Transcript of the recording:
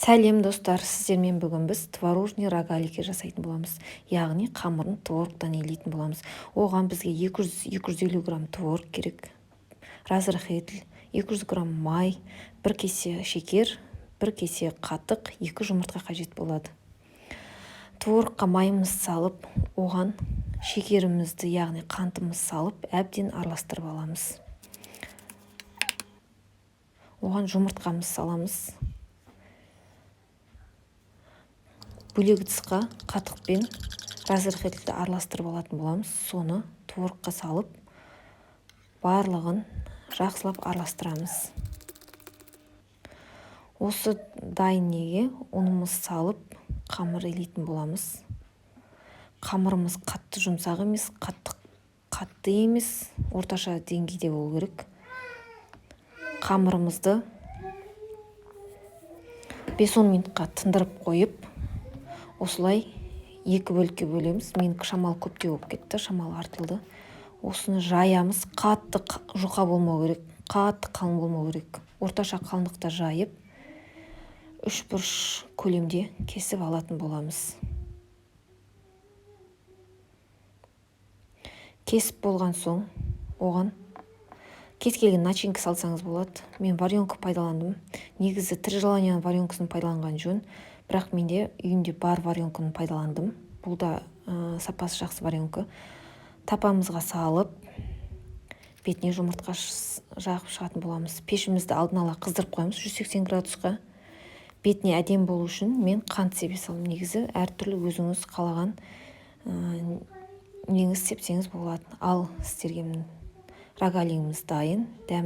Сәлем, достар! Сіздермен бүгін біз творожный рогалики жасайтын боламыз, яғни қамырын творогтан илейтін боламыз. Оған бізге 200-250 грамм творог керек, разрыхлитель, 200 грамм май, бір кесе шекер, бір кесе қатық, екі жұмыртқа қажет болады. Творогқа майымызды салып, оған шекерімізді, яғни қантымызды салып, әбден араластырып аламыз. Оған жұмыртқамызды саламыз. Бөлек ыдысқа қатық пен разрыхлительді араластырып алатын боламыз. Соны творогқа салып, барлығын жақсылап араластырамыз. Осы дайын неге ұнымызды салып, қамыр илейтін боламыз. Қамырымыз қатты жұмсақ емес, қатты қатты емес, орташа деңгейде болу керек. Қамырымызды 5-10 минутқа тындырып қойып, осылай екі бөлікке бөлеміз. Менікі шамалы көптеу болып кетті, шамалы артылды. Осыны жаямыз. Қатты жұқа болмау керек, қатты қалың болмау керек, орташа қалыңдықта жайып, үш бұрыш көлемде кесіп алатын боламыз. Кесіп болған соң, оған кез келген начинка салсаңыз болады. Мен варенка пайдаландым. Негізі «Три желания» варенкасын пайдаланған жөн, бірақ менде үйімде бар варенканы пайдаландым. Бұл да сапасы жақсы варенка. Тапамызға салып, бетіне жұмыртқа жағып шығатын боламыз. Пешімізді алдын ала қыздырып қоямыз 180 градусқа. Бетіне әдемі болу үшін мен қант себе салдым. Негізі әртүрлі, өзіңіз қалаған неңіз сепсеңіз болады. Ал сіздерге рогалигіміз дайын. Дәм